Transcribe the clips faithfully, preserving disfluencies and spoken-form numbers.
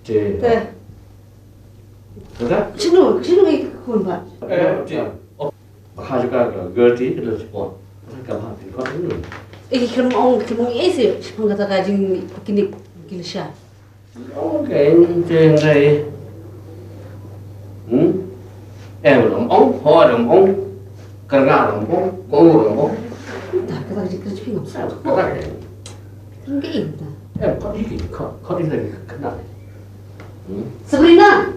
Te. Te. Kata? Shinu, shinu ngi khun ba. Eh, te. Ba kha jaka ka girl te ka don sport. Ka ba tin ko shinu. Eh, kan ong, kan ong eh se, shipang kata ka jing picnic ki la sha. Ong ke te ndai. Hmm? Em ong, ong, ho ong, ong. Karga ong, ong, ko ong. Ta kata ka jing ka jing ping. Kata ke. Kan ke im ta. Em, ko di ki, ko, ko di lagi kena. Hmm? Sabrina!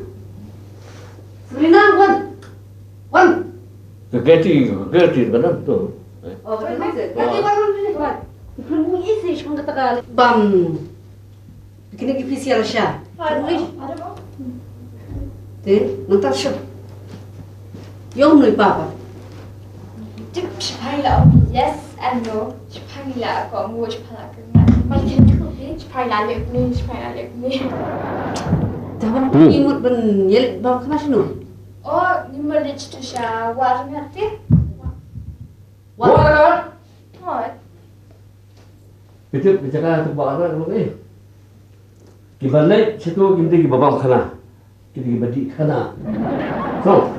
Sabrina, wan! Wan! Ka Katie, ka Katie, ka nam tu. Oh, ka nam tu. Katie, wan, wan, wan, wan. Kan mu isi, shong kata ka. Bam. Kini ki pisiar sha. Kan mu isi. Te, nang ta sha. Yong nui papa. Tip shipang la, yes and no. Shipang la ko mu shipang la ko nga. Mai ken ko ni shipang la le ni shipang la le ni. Dah ban Hmm. Imut ban yel bam khana shinu. Oh, ni ma le chitu sha war ngati. War ngati. Hoi. Pitip bicara tu ba ara lo eh. Ki ban le chitu ki mesti ki babam khana. Kita ki ba dih khana. So,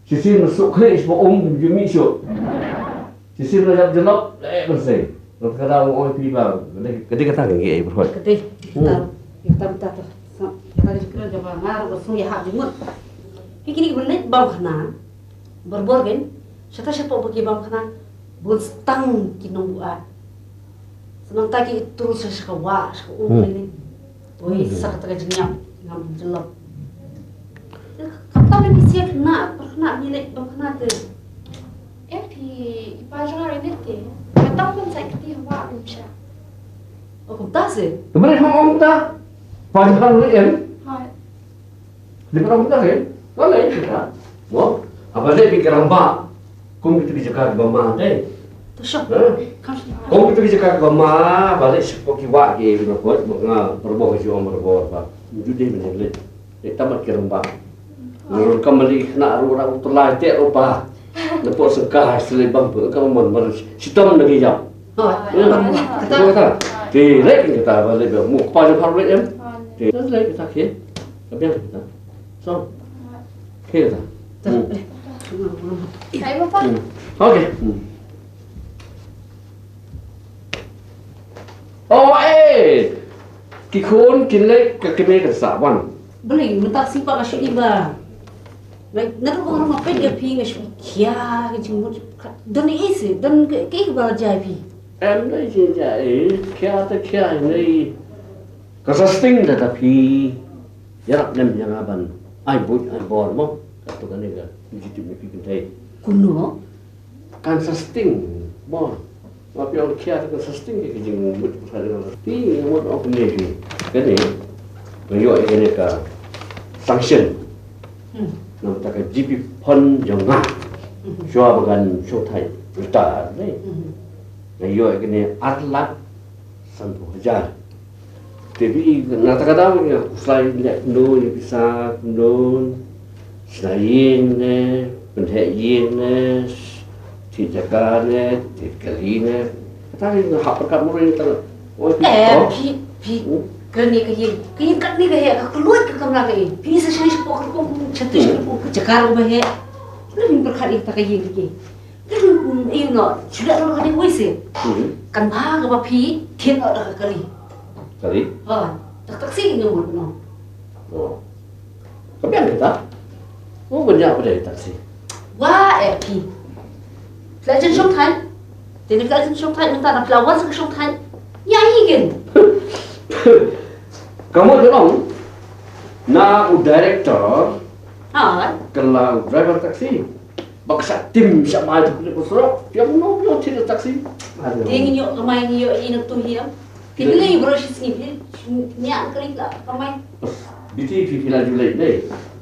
shisien na suk khreh shwa um ki jumi shu. Shisien na jap jelop, eh, bersih. Rat kada ong oi pi ba. Kadi kata ngi ai berhoi. Kadi kata, kata kata tu. Kata kata jikra jaba ngar ba sung ya hak jimut. Hi kini ki ba leit bam khana. Berbor kan. Shata shapo ba ki bam khana. Bun stang ki nong buat. Senang ta ki turun sa shaka wa, shaka um ni. Oi, sa kata ka jingïap ngam jyllop. Kam tam ni siat na, par kena ni lek bang kena te. Em phi, i pa jong nga ri te. Ka tam pun sa kti hawa kum sha. Oh, kumta se. Kemare hong ong ta. Pa jong nga ri em. Hai. Di ka ong ta ke. Ka lei kita. Mo, apa dei pi kerang ba. Kum kita ki jaka ba ma dei. To sha. Kum kita ki jaka ba ma, ba lei sha ki wa ki ba ko ba nga perbo ka ju ong perbo ba. Ju dei men lei. Dei tamat ki rang ba. Nurul kam mali kena ru ra u terlai te ru ba. Lepo sengkah sele bang pe ka mon mar sitam lagi jam. Kata kata. Ti lei kata ba lei ba mu pa ju har lei em. Ti lei kata ke. Ka biang kata. So. Ke kata. Hai bapa. Okay. Oh eh. Ki khun kin lei ka kene ka sa wan. Beli mynta si pa ka shi ba. Ngai na ru ru ma pe ga phi nga shi khia ga jingmut. Don isi don ke ke ba jai phi. Em dei jin jai khia ta khia nei. Ka sa sting da ta phi. Yarap nem yang aban. Ai buit ai bor mo. Ka tu ka ne ga. Ji tu mi phi kin tai. Kuno. Kan sa sting mo. Ma phi ong khia kan sa sting ke jing mut sa de. Ti mo ong ne phi. Ka ne. Nga ïoh ïa kane ka sanction. Hmm. Namta ka G P fund jong nga. Hmm. Shuwa ba ngan shongthait retire ne. Hmm. Nga ïoh ïa kane ar lak sanphew hajar. Te phi na ta ka daw nga kuslai leh kumno ïa pisa kumno. Sna ïing ne, pynheh ïing ne, thied jaka ne, thied kali ne. Kata ri nga hap pyrkhat muroi tang. Oi phi. Eh, phi phi. Kane ka ïing, ka ïing katne ka heh, ka kluid ka kamra ka ïing. Phi sa shai shapoh ka rukom, shapoh ka jaka rukom ba heh. Phi pyrkhat ïa kata ka ïing ka ïing. Ïa no, shu leh noh kane kawei sien. Kan bha kaba phi thied noh da ka kali. Kali? Ha, tak tak sien ïa mut noh. Oh. Ka biang kita. Oh, ban ïa ba dei tak sien. Wa eh phi. Phi la jan shongthait. Te ne phi la jan shongthait mynta na phi la wan sa ka shongthait. Ïa hi kin. Ka mut ka long. Na u director. Ha. Ka la u driver taxi. Ba ka shah tim shah mai tu pynlip surok. Phi ong no phi ong thied taxi. Te ngi ïoh kamai ngi ïoh ïa nangtu hi em. Te phi lei bro shi sngi phi ïa ka lei la kamai. Biti phi phi la ju lei lei.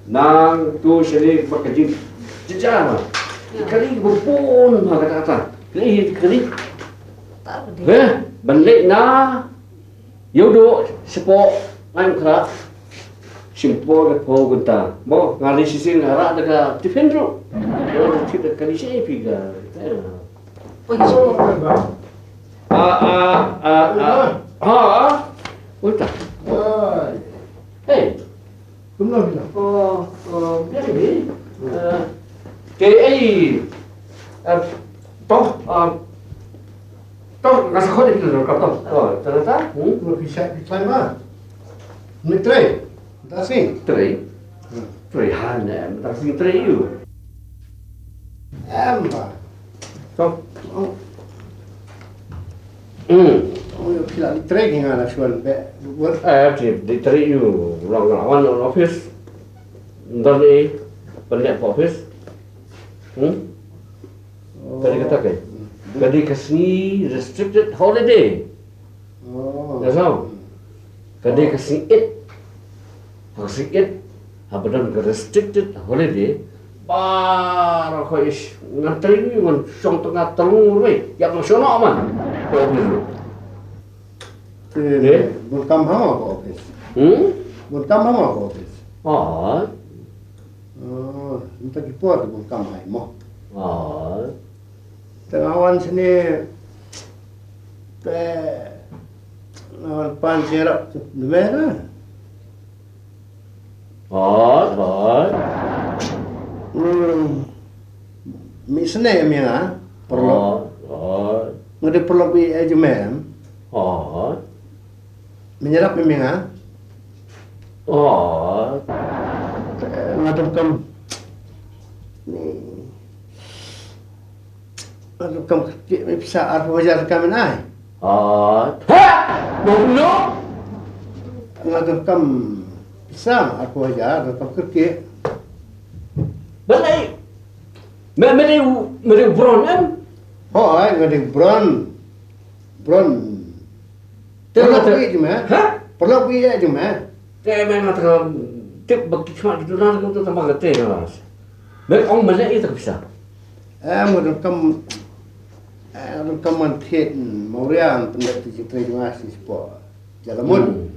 Nangtu shane ba ka jing jija ma. Ka lei ba bun ma kata kata. Ka lei hi ka lei. Heh, ban leit na. Ïa u duk shapoh Ngaiñkhraw. Shim por ka phew kynta. Mo nga ri shisien nga rah da ka tiffin ruh. Ïa u duk tip da ka ri shisien phi ka. Ah ah ah ah. Ha. Oi ta. Oi. Oh, oh, biang ni. Eh, te ei, eh, to, eh, to, nga sa khot ïa ki to, to, to, to, hmm? Lo ki sa ki tlai ma. Ni trei. Dasi. Trei. Hmm. Trei han, eh, dasi trei ïu. Em ba. To. Oh. Hmm. Oh, ïa ki la trei ki nga la shuan be. Buat. Eh, ki di trei ïu, long la wan office. Ndon i, pynleh pa office. Hmm? Oh. Ka dei kata kai. Ka dei ka sngi restricted holiday. Oh. That's all. Ka dei ka sngi Eid. Ka sngi Eid. Haba don ka restricted holiday. Baroh khoit ngan trei ngan shong tang nga tang ruh. Ïa ka shong man. Ko biru. Te, eh? Bun kam ha ma ko office. Hmm? Bun kam ha ma ko office. Ah. Oh, mynta ki por bun kam ha mo. Ah. Te nga wan shane te nga wan pan sirap tu. Deme na. Hooid, hooid. Hmm. Mi sne mi nga, paralok. Hooid, hooid. Nga dei paralok bi e jumem. Hooid. Mi nyerap mi nga. Hooid. Nga dang kam. Ni. Nga donkam kyrkieh, me pisa arphew hajar ka men ai. Hooid. Ha! Mo kumno? Nga donkam pisa arphew hajar, donkam kyrkieh. Balei? Me, me dei u, me dei u Bron em? Hooid, nga dei u Bron. Bron. Te paralok nga te- Bri jong me. Ha? Paralok Bri jong me. Te me nga tang tip ba ki khmat ki duna tu tang ba ka te nga las. Me ong me leh ïa ta ka pisa. Em, nga donkam, em, nga donkam man thied, mm, Mawria, mm, pyndep tu jingtrei jong nga shi spah. Jala mut. Hmm.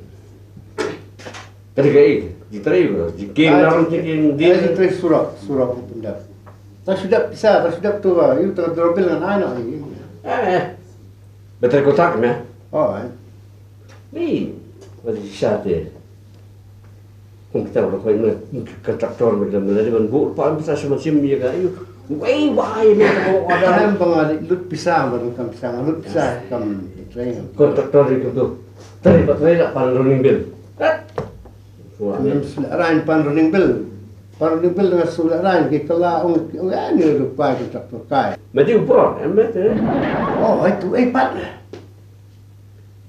Ka dei kaei, jingtrei ba, jingkieng, ah, na jing, jingkieng, eh, jingtrei surok, surok pyndep. Ta shu dep pisa, ta shu dep tu ba, ïu ta dor bil ngan ai noh ïa. Eh, eh. Better contact me. Oh, eh. Ni, wat shisha te. Kum kita udah koi me, contractor me, me lari ban bu pa pisa sama sim ïa ka. Ïu, wei wei me ta ko order. Em, ba nga lut pisa, ba nga kam pisa, nga lut pisa kam train. Contractor itu tu. Tadi pat tadi lah pan running bill. Kat. Ngam shu lehrain pan running bill. Pan running bill nga shu lehrain ki kylla ong, ong, eh, ni ruh pa ki tractor kai. Me dei u Bron, em, me te. Oh, ai tu, ai pat.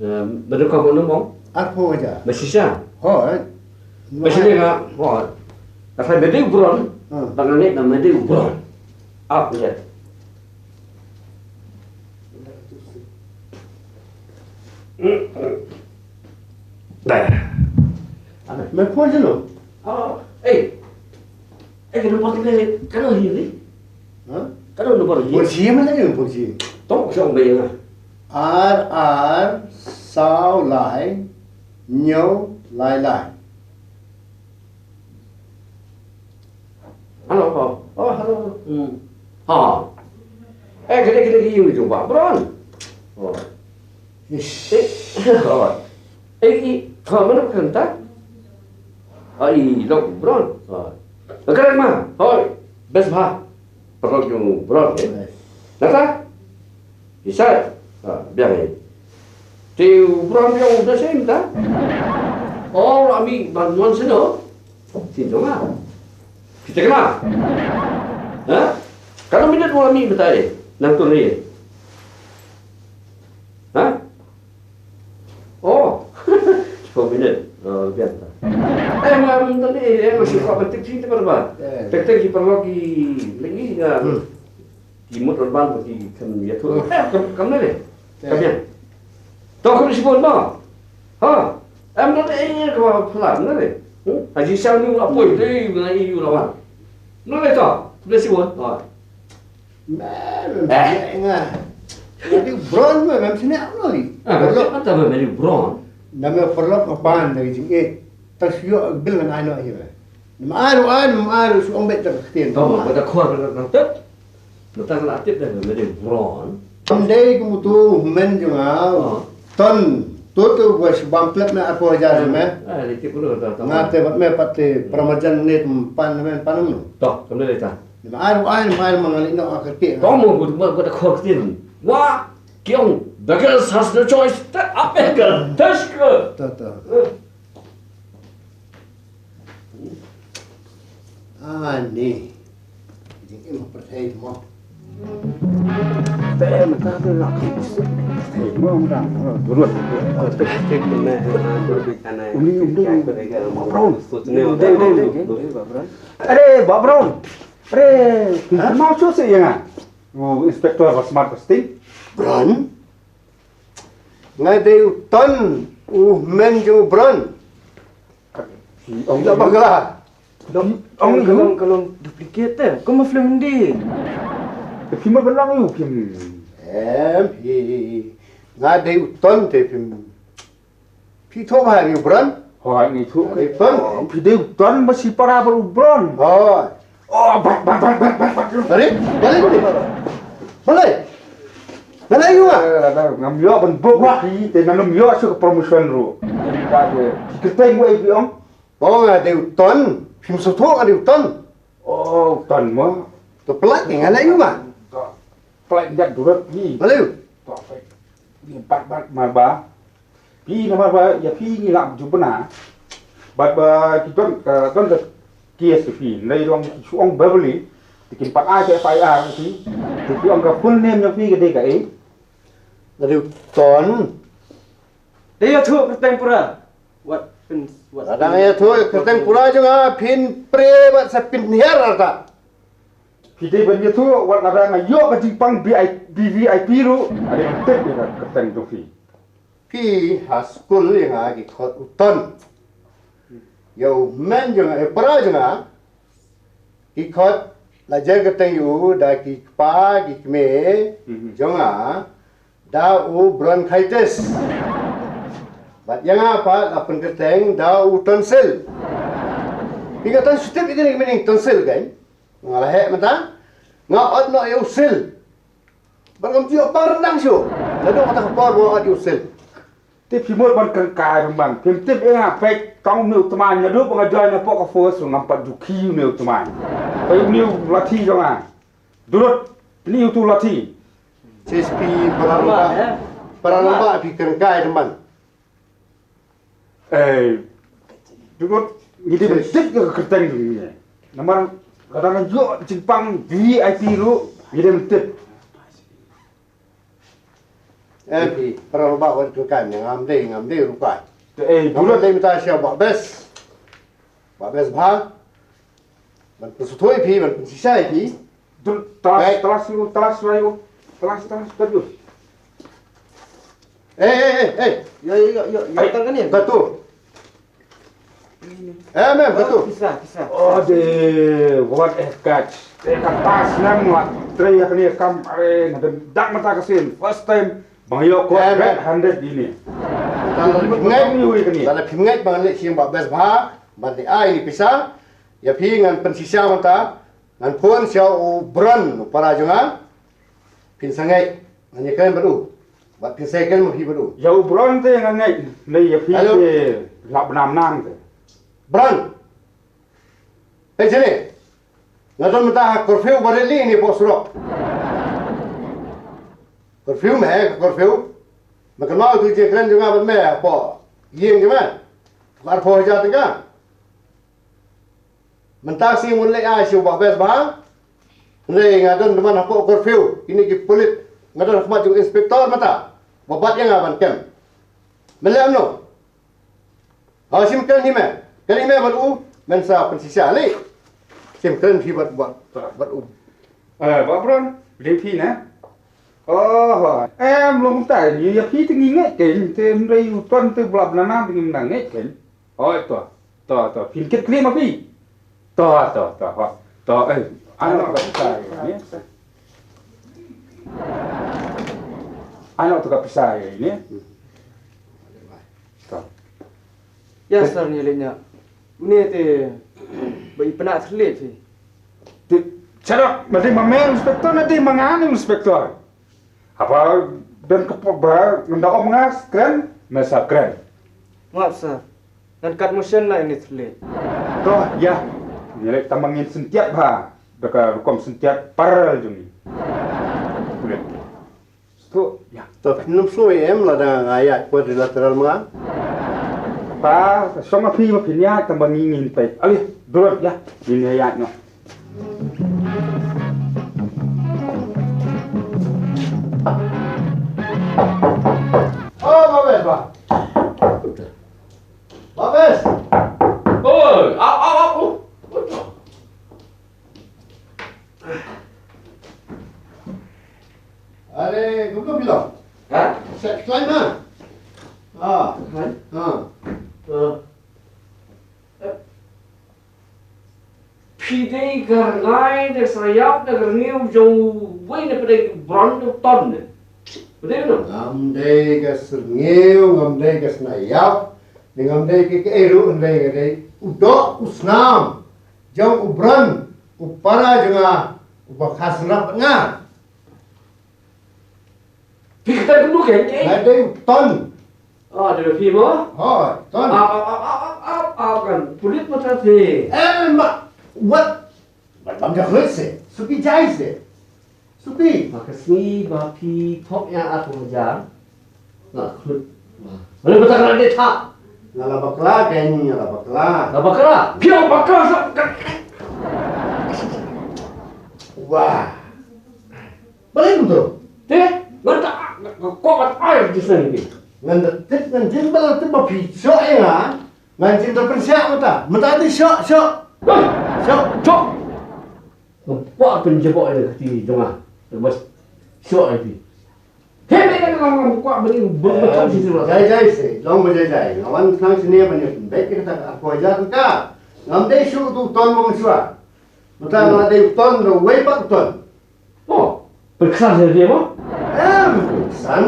Em, me dei ka ko nong ong? Arphew hajar. Me shisha. Hooid. Me shisha nga, hooid. Ka sa me dei u Bron. Hmm. Ba nga ngeit ba me dei u Bron. Arphew hajar. Dah. Ana, me phone sino? Oh, eh. Eh, kano pati kano, kano hi ni? Ha? Kano no pati? Phone si mana ni phone si? Tong song be nga. Ar ar saw lai, hynñiew lai lai. Hello, oh, oh, hello. Hmm. Ha. Eh, kete, kete, kete, yung jumpa, Bron. Oh. Ish. Eh, oh. Eh, i, ha, mana kanta? Ah, i, lo, Bron. Oh. Kare ma, oh, best ba. Perlu yung Bron, eh. Nata? Isai? Ha, biang eh. Te u Bron biang u da sem ta? Oh, ami ban wan sino. Sin jong nga. Kita kena. Ha? Kalau minit u ami betai. Nang tu ni. Ha? Oh. Sepuluh minit. Oh, biang ta. Eh, ma minit ni, eh, masih kau penting sini berapa? Tek tek di perlu di lagi enggak? Ki mut ban ban ki kan ïathuh. Eh, kam, kam ne le? Kam ïa. To kam shibun ba. Ha. Em, na le, eh, ka ba phala, na le? Hmm? Ha ji sang ni la poi, te na i la wan. Na le to, le shibun. Ha. Mem, eh, nga. Nga dei u Bron, mem sini apa lagi? Ah, paralok. Kata mem dei u Bron. Na mem paralok ka ban dari jingeh. Ta shu ïoh bil ngan ai noh hi ba. Nam ai ruh ai, nam ai ruh shu ong beit da ka ktien. Tama, ba da khor ba da tet. Mynta ka la tip da me dei u Bron. Kam dei kum utu u hynmen jong nga. Oh. Ton. To to, wa shi bam plet me arphew hajar me. Ah, le ti pulu to to. Nga te bad me pat te, para marjan ne tum pan me pan no. To, kam le ta. Ni ma ai ru ai ma ai ma nga le no ka ke. To mo gu ma gu ta khok tin. Wa, kiong, beggars has no choice. Ta apel ka, tash ka. To to. Ani. Jing im pyrthei mo. Te mynta te la. Te mo mynta. Turut. Uni uni. Brown. Uni uni. Are Bah Brown. Are. Mau cuci ya nga. U inspector ba smart ba sting. Brown. Nga dei u Ton, u men jong u Brown. Ong ong bagla. Dom ong ka long ka long duplicate te. Ko ma film Hindi. Te phim ba lang yu phim. Em hi. Nga dei u Ton te phim. Phi thoh ba ni u Brown. Hoi ni thoh. Dei Ton. Phi dei u Ton ba si para ba u Brown. Hoi. Oh, bak bak bak bak bak bak. Are, balai ni. Balai. Balai yu ah. Ngam ïoh ban bok wa hi te ngam ïoh shu promotion ru. Ki kyrteng wa i ong. Oh, nga dei u Ton. Phim sngewthuh nga dei u Ton. Oh, u Ton mo. To pynlait nga leh ïa u ma. To pynlait ïa u Ton ni. Balei u? To pynlait. Ni bat bat ma ba. Phi namar ba ïa phi ngi la ju bna. Bad ba ki don ka don ka K S P. Nai long ki shu ong Beverly. Te kin pat ai ka F I R ki. Te ki ong ka full name ïa phi ka dei ka ei. Nga dei u Ton. Dei ïathuh kyrteng pura. Wat pyn wat. Lada nga ïathuh kyrteng pura jong nga phin pre bad sa pynhiar arta. Phi dei ban ïathuh wat lada nga ïoh ka jingpang V I P, V V I P ruh. Nga dei ban tip ïa ka kyrteng jong phi. Phi ha skul ïa nga ki khot u Ton. Ïa u men jong nga, ïa u para jong nga. Ki khot la jer kyrteng ïa u da ki kpa ki kmie jong nga. Da u bronchitis. Bad ïa nga pat la pynkyrteng da u tonsil. Phi nga tan shu tip ïa kane ka meaning tonsil kan. Nga la heh mynta. Nga ot noh ïa u sil. Bad ngam ju ïoh pang ryndang shuh. Naduh kata ka por ba nga ot ïa u sil. Te phi mut ban kren kai rymbang. Phim tip ïa nga peit tang une u tmaiñ naduh ba nga join hapoh ka force ruh ngam pat ju khie une u tmaiñ. Peit une u lathi jong nga. Durut, pynïoh utu lathi. C S P para lok ba, para lok ba phi kren kai teman. Eh, durut, ngi dei ban tip ïa ka kyrteng jong ngi. Namar lada nga ïoh jingpang V V I P ruh, ngi dei ban tip. Eh, phi para lok ba wan kren kai, ngam dei, ngam dei ruh kai. Eh, durut, dei mynta sha Bah Best. Bah Best Bha. Ban pynsngewthuh ïa phi, ban pynshisha ïa phi. Dun, talas, talas yu, talas yu. Talas, talas, talas yu. Eh, eh, eh, eh. Yo, yo, yo, yo, yo, tang kane. Katu. Eh, mem, katu. Kisa, kisa. Oh, de, what a catch. Eh, ka tas nam wat. Trei ïa kane kam, are, nga dang dak mata ka sin. First time, bang yo ko red handed ini. Ngai ni wi kane. Lada phim ngai bang leh sing Bah Best Bha, ban leh ai ni pisa. Ïa phi ngan pynshisha mynta, ngan phone sha u Bron, u para jong nga. Phin sa ngeit, ngan ïakren bad u. Bad phin sa ïakren ma phi bad u. Ïa u Bron te ngan ngeit, ne ïa phi te la bnam nam te. Bron. Hei jene. Nga don mynta ha curfew ba rili ni poh surok. Curfew me, curfew. Me kynmaw tu jingkren jong nga bad me hapoh ïing jong me. Arphew hajar tyngka. Mynta shu ngun leh ai shu Bah Best Bha. Hynrei nga don tymmen hapoh curfew. Kine ki pulit. Nga don ha khmat jong inspector mynta. Ba bat ïa nga ban kem. Men leh kumno? Ha, shim kren hi me. Kren hi me bad u. Men sa pynshisha lei. Shim kren hi bad, bad, bad u. Eh, Bah Bron, lei phi ne? Oh, em long tai ni ïa phi te ngi ngeit kein te hynrei u ton te blab na nam te ngim nang ngeit kein. Oi, to, to, to, phin kit kli ma phi. To, to, to, ho. To, eh, ano ka pisa ni? Ano to ka pisa ni? To. Ya, sir, ni leh nya. Une te ba i pynah thylliej phi. Te, shut up, ma dei ma me inspector, na dei ma nga inspector. Haba don ka pok ba ngan da ong nga skren, Me sa kren. Ngat sir. Ngan kat motion na ini thli. To, ïa. Ngi leh tang ba ngin syntiat bha da ka rukom syntiat parallel jong ngi. Kulit. Sto, ïa. To, phin ym sngew em lada nga ïaid quadrilateral ma nga? Ba, shong ma phi, ma phi ïaid tang ba ngi ngin peit. Ale, dur, ïa. Ngin ïaid noh. Oh, Babes, ba. Babes. Oi, ap, ap, ap. Oh. Are, kumno phi long? Ha? Sa kloi ma. Ah. Ha? Ha. Ah. Phi dei ka rngai da ka syrngiew da ka rngiew jong uwei ne phi dei u Bron u Ton ne? Phi dei u no? Ngam dei ka syrngiew, ngam dei ka syrngiew. Ni ngam dei ka, kaei ruh, ngam dei, nga dei u doh u snam jong u Bron, u para jong nga, uba kha syrap bad nga. Phi kata kumno kein, eh? Nga dei u Ton. Ah, dei phi mo? Hooid, Ton. Ap, ap, ap, kan. Pulit mata te. Eh, ma, wat. Bad bam da khuid se. Suki jai se. Suki. Ma ka sngi ba phi thok ïa arphew hajar. Nga khuid. Wah. Mana mata ka dei tha. Nga la bakla kein, nga la bakla. La bakla. Phi la bakla sa. Wah. Balei kumto? Te, ngan da, ko, ngan ai di sini. Ngan da tip, ngan jin bal tip ba phi shoh ïa nga. Ngan jin da pynshah mynta. Mynta te shoh, shoh. Hei! Shoh. Shoh. Ngam kwah pynjabok ïa ka kti jong nga. Bas shoh ïa phi. He, me, me, me, ngam kwah bani bun bun shi sura. Jai jai se, long ba jai jai. Nga wan khnang sini ban ïa pynbeit ïa kata ka arphew hajar tyngka. Ngam dei shuh utu u Ton ba mynshuwa. Mynta nga dei u Ton, da uwei pat u Ton. Oh, pynksan ïa phi mo? Em, pynksan.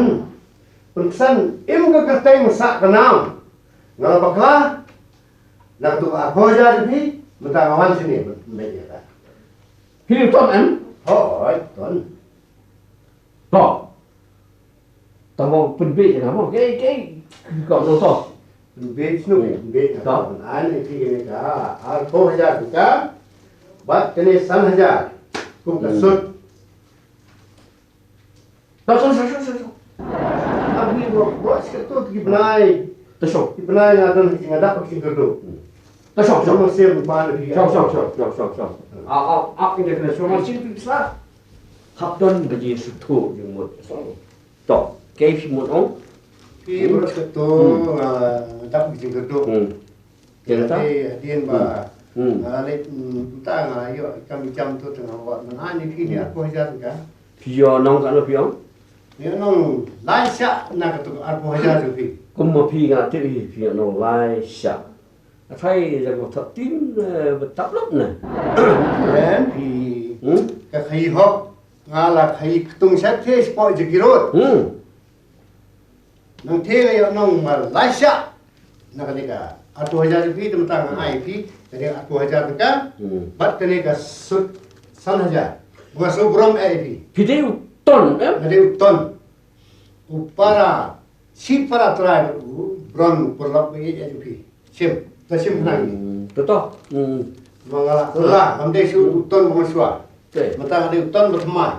Pynksan, im ka kyrteng sah ka nam. Nga la bakla na katu ka arphew hajar jong phi, mynta nga wan shane, mynta ïa ka. Phi u Ton em? Hooid, Ton. To. Tang ba pynbeit ïa nga mo. Kaei, kaei. Ka nongthoh. Pynbeit shuh, hmm, pynbeit. To. Ngan ai ïa phi kane ka arphew hajar tyngka. Bad kane san hajar kum ka, hmm, sut. To, to, to, to, to, to. Abi wa, wa, sha to ki bnai. To shong. Ki bnai nga don ki nga dap ki kyrduh. To shong, shong. Mo sir pa na phi. Shong, shong, shong, shong, shong, shong. Ah, ah, ah, ki kena shong, shong, shong. Hap don ba ji suthu jingmut. To, kaei phi mut ong? Phi, hmm, bro, sha to, hmm, nga dap ki jingkyrduh. Hmm. Te nangta? Hadien, hadien ba, hmm, hmm, nga la leit, hmm, mynta nga ïoh kam jam tu tang nga wad mynta ni phi ni, hmm, arphew hajar tyngka. Phi ïoh nong katno phi ong? Ïoh nong lai shah na katu arphew hajar tu phi. Kum ma phi nga tip hi, phi ïoh nong lai shah. Athai jang ko thot tin, eh, betap lop na. Ren phi, hmm, ka khaïi hok, nga la khaïi ktung shat the spot je kirot. Hmm. Nang the nga ïoh nong ma lai shah. Na kane ka arphew hajar phi, te mynta nga ai phi kane arphew hajar tyngka. Hmm. Bad kane ka sut san hajar. Nga shu burom ai phi. Phi dei u Ton, eh? Nga dei u Ton. U para, shi para trai u Bron, u paralok ba ïeit ai phi. Shim, ta shim khnang. Hmm, to to. Hmm. Ma nga la, la, ngam dei shu u Ton ba mynshuwa. Te. Mynta nga dei u Ton ba thymmai.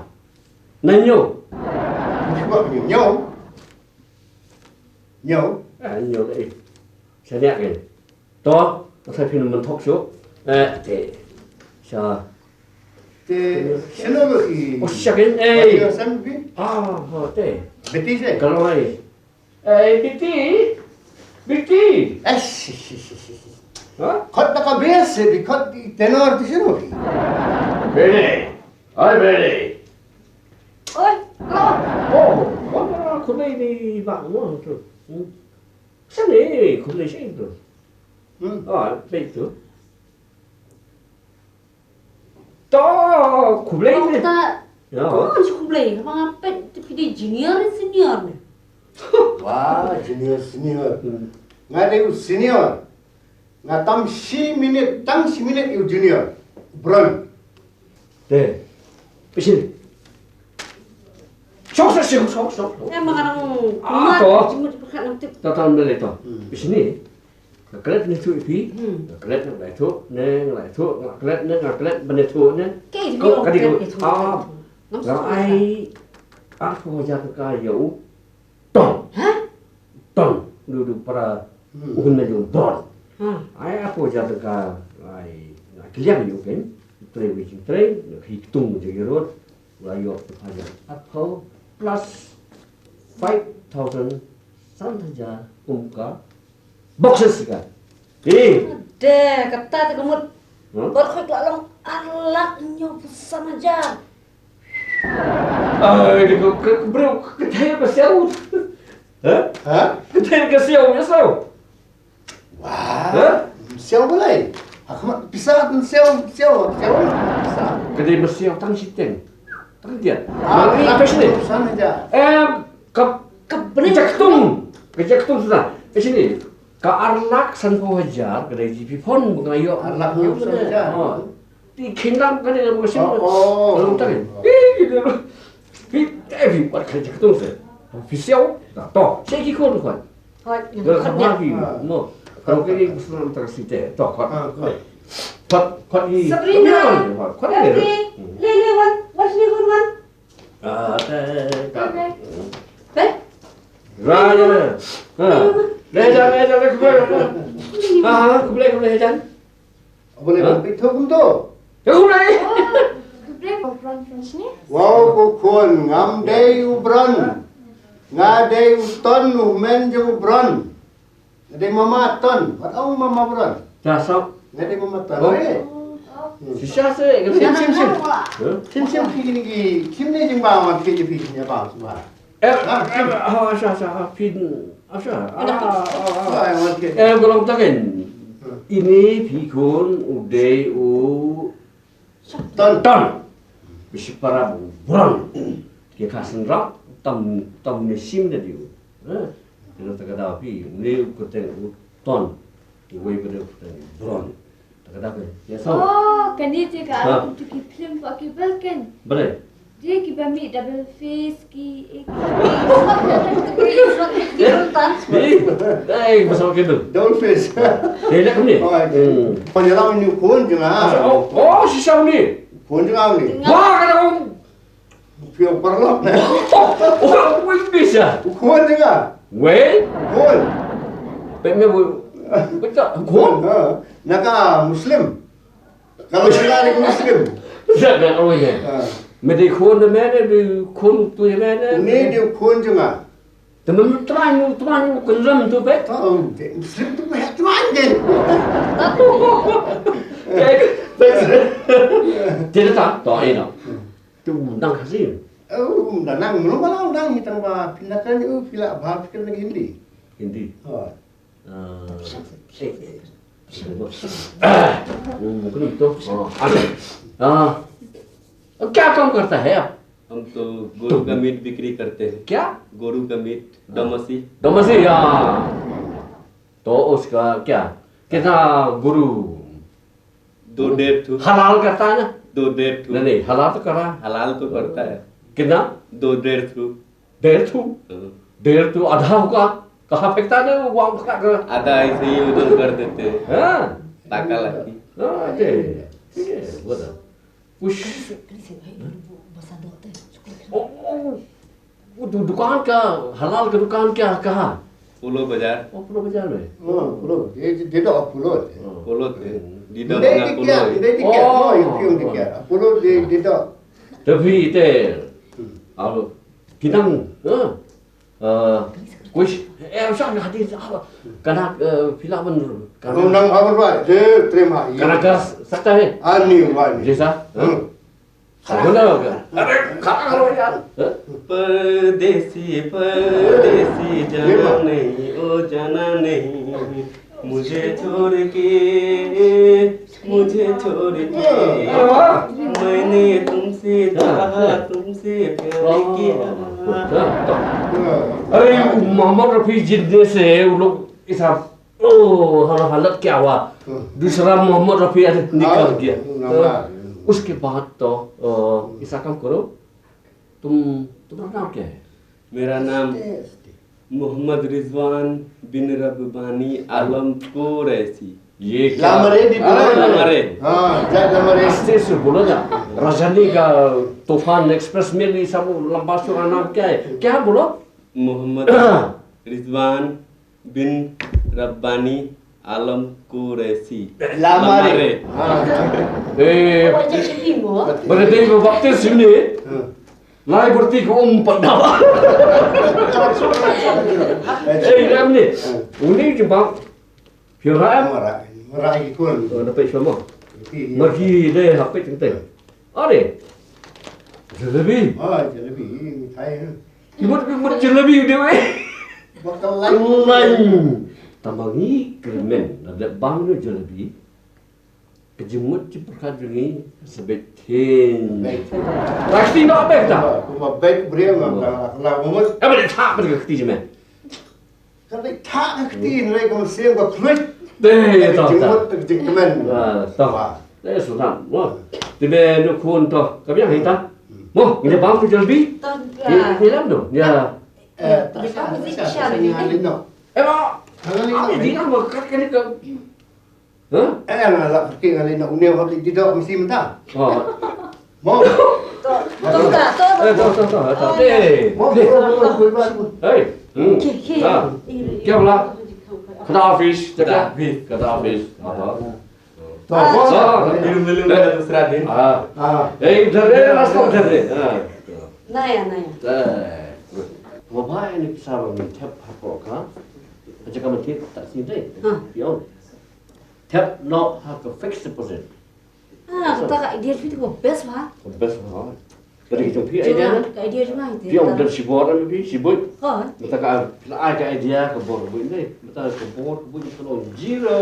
Na ñiew. Mynshuwa ñiew. Ñiew. Eh, ñiew dei. Shaniah kein. To, to sa phin mynthok shuh. Eh, te. Sha. Te, shano ba i. Oh, sha kein. Eh. Ba i san phi? Ah, oh, te. Beti se. Ka long ai. Eh, Beti. Beti. Eh, shi, shi, shi, shi, shi. Ha? Khot da ka bes, bi khot di tenor tu shano phi. Beti. Ai, Beti. Oi, oh. Oh, oh, khublei ni ba mo tu. Hmm. Sini, khublei sini tu. Hmm. Ah, baik tu. To, khublei ni. Ta, ya. Khublei, ma nga peit phi dei junior, senior ni. Wah, junior, senior. Hmm. Nga dei u senior. Nga tam shi minit, tam shi minit ïa u junior. Bron. Te. Pishil. Shong, shong, shong, shong, shong, shong. Eh, ma nga dang Ah, mat, to. Jingmut jingpyrkhat ngam tip. To, to, ym lei to. Hmm. Phi shini. Nga klet ne thuh ïa phi. Hmm. Nga klet ne nga la thuh, ne nga la thuh, nga klet ne nga klet, ban ïathuh ne. Ka dei Ko, ka dei ka dei ka thuh. Ah, Ngam nga sngewthuh. Ai arphew hajar tyngka ïa u Ton. Ha? Ton. Du, du para Hmm. u hun na jong Bron. Ha. Ai arphew hajar tyngka, ai, nga kylliang ïa u kein. Trei wi jingtrei, nga hi ktung jong i rot. Nga ïoh arphew hajar. Arphew plus five thousand, san hajar kum ka boxes ka. Eh. Deh, kata te ka mut. Huh? Bad khoit ka la long ar lak hynñiewphew san hajar. Ai, ka, ka, ka briew, ka thei ka siaw. Ha? Ha? Ka thei ka siaw, ya siaw. Wah. Ha? Siaw balei? Aku mak pisah pun siaw, siaw, siaw. Pisah. Ka dei ba siaw tang shiteng. Tang dia. Ah, Mari tak ka sini. Pesan aja. Em, ka Ka bening. Ka jaktung. Ka jaktung sudah. Ka sini. Ka ar lak sanphew hajar, ka dei ji phi phone ba nga ïoh. Ar lak sanphew hajar. Oh. Ti khindam ka dei ba sini. Oh, oh. Belum tahu. Ih, gitu. Phi, eh, phi buat ka jaktung se. Phi siaw. Dah, toh. Saya ki khun khun. Hoi, Dah khot khot dah. Phi. Ah. Mo. Kalau kini pesan tak sini. Toh, khot. Ah, khot. Khot, khot ni. Sabrina. Khot ni. Lily, wan, wan sini, wan, wan. Ah, te, ka. Te. Raya. Ha. Lejan, lejan, lejan, khublei, khublei. Ha, ha, khublei, khublei, lejan. Boleh Ha? Bang Pito kum tu. Ya, khublei. Khublei, Bang Pito ni. Wow, ko khun, ngam dei u Bron. Nga dei u Ton, u men jong u Bron. Nga dei mama Ton, wat ong mama Bron. Dah sop. Nga dei mama Ton. Oh. Eh. Hmm. Shisha se, Sim, sim, sim. Huh? Sim, sim, ki, ki, ki, kim ne jingbam, ki, ki, ki, ki, ba, ba. Eh, Ah, eh, ah, sha, sha, ah, pin, ah, sha. Ah, ah, ah. Ah, yang wan ki. Eh, golong takin. Hmm. Ini phi khun u dei u Ton. Ton. Bishop para Bron. Ki kha synrap tam, tam ne sim da diu. Eh, kena ta ka daw phi, ne u kyrteng u Ton. Iwei ba dei u kyrteng Bron. Ta ka daw phi. Ya so. Oh, kane te ka Ha. Arab tu ki film pa ki balkan. Balei? Dia ki ba mi double face ki, eh, ki. Ni, eh, pasal ke tu. Double face. Dia nak ni. Oh, okay. Hmm. Panyalam ni khun jong nga. Oh, oh, shisha ni. Khun jong nga ni. Wah, kata kong. Phi ong paralok ne. Oh, oh, wait, bisa. Khun jong nga. Wait. Khun. Pe me bu. Betul. Khun. Ha. Naka Muslim. Kalau sila ni Muslim. Bisa dah, oh ya. Ha. Me dei khun de me ne, dei khun tu ya me ne. Ni dei khun jong nga. Te me trai, me trai, me kynrem tu pe. Oh, dei Muslim tu pe trai dei. Tidak tak, tak, eh, no. Tu undang kasih. Oh, undang, nang, belum malah undang, hitang ba, pindah kan, oh, pila, ba, fikir lagi Hindi. Hindi. Oh. Ah, eh, eh. Ah, hmm, mungkin itu. Oh, ada. Ah. क्या काम करता है आप? हम तो गोरू का मीट बिक्री करते हैं। क्या? गोरू का मीट, डमसी। डमसी, हाँ। तो उसका क्या? कितना गोरू? दो डेढ़ ठो। हलाल करता है ना? दो डेढ़ ठो। नहीं, नहीं, हलाल तो करा। हलाल तो करता है। कितना? दो डेढ़ ठो। डेढ़ ठो? हाँ। डेढ़ ठो आधा होगा। कहाँ फेंकता है वो, वहाँ फेंका कर। आधा ऐसे ही उधर कर देते हैं। हाँ। ताका लाकी। हाँ, ठीक है। ठीक है, वो तो। कुछ ओ, ओ, वो दु-, दुकान का, हलाल का दुकान क्या, कहाँ? पोलो बाजार। ओ, पोलो बाजार में। हाँ, पोलो। ये जो दीदा पोलो है। हाँ। पोलो थे। हम्म। दीदा नहीं, बंगा नहीं, पोलो क्या, है। नहीं, नहीं, क्या, ओ, नो, ये क्यों नहीं ओ। क्या? पोलो दे, दीदा। तभी इते, हम्म। अब कितम, हाँ? Eh, kuis, eh, usah hadis, ah, kana, eh, phi lah ban, kana. Nang, nang, apa, apa, je, terima, iya. Kana gas, sakta hai. Ani, wani. Jesa, eh? Hmm. Kana, kana, kana, kana, kana, eh? परदेसी, परदेसी, जाना नहीं, ओ जाना नहीं। मुझे छोड़ के, मुझे छोड़ के, अरे वाह। मैंने तुमसे चाहा, तुमसे प्यार किया। अरे, मोहम्मद रफी जिंदे से वो लोग ऐसा, ओ, हाल-, हालत क्या हुआ? दूसरा मोहम्मद रफी आज निकल गया। उसके बाद तो, अ, ऐसा काम करो। तुम तुम्हारा नाम क्या है? मेरा नाम मोहम्मद रिजवान बिन रब्बानी आलम कुरैशी। ये क्या? लामरे भी बोलो। लामरे। हाँ, जा लामरे। आस्ते से बोलो ना। राजधानी का तूफान एक्सप्रेस में भी सब लंबा चौड़ा नाम क्या है? क्या बोलो? मोहम्मद रिजवान बिन रब्बानी आलम कुरैशी। लामरे। लामरे। हाँ। Eh, Wajah sini mo. Berarti baptis ini. हाँ। Lai berarti ko umpat dah. Eh, dah ni. Uni jumpa. Phi ong rah em? Ong rah, ong rah ki khun. Oh, dapat semua. Okey. Marki deh hapit teng teng. Are. Jalebi. Ah, jalebi, mithai, ha. Ki mut, ki mut jalebi deh wei. Bakal lain. Lain. Tang ba ngi kyrmen, lada bang noh jalebi. Ka jingmut jingpyrkhat jong ngi sa beit khein. Beit. Plastik noh beit ta. Kumba beit briew ngam Oh. ta la mut. Ka beit ta beit ka kti jong me. Ka beit ta ka kti hynrei ka mynsiem ka khluit. Dei, Ka to, to. jingmut ka jingkmen. Ah, to. Wah. Dei, sultan. Wah. Te me nu khun to. Ka biang hi ta. Hmm. Mo, ngi bam tu jalebi. To, Ni, ya. ni lam tu. Ya. Eh, Dia tak sah, baru tak sah, bicara tak sah ni, dengan kan? Lino. Eh, ma. Dengan Lino, Apa eh. dia nama kat kan ke? Hah? Eh, nga la kyrkieh ngan leit na une hap leit didok mesti mynta. Oh. Mo. To, to, to, to. Eh, to, to, to, to. Oh, Eh. mo, mo, mo, mo, mo, mo. Hey. Hmm. Ki, ki. Ah. Iri, Kya iri. bola? Kada office, Kada jaga. office. Kada office. Apa? To, Ah. mo. Ah. Belum, belum ada tu serat ni. Ah. Ah. Eh, udah deh, last time udah deh. Ah. Naya, naya. Eh. Baba ini pesawat ni tap apa ka? Aja kamu tip tak sini deh. Ha. Pion. Thep noh ha ka fixed deposit. Ah, kata ka idea phi tu ka best ba. Ka best ba. Ka dei ka jong phi idea na? Ka idea jong nga ite. Phi ong don shibor na phi, shibun. Ko. Mynta ka phi la ai ka idea ka bor ka buit ne. Mynta ka bor ka buit ka long zero.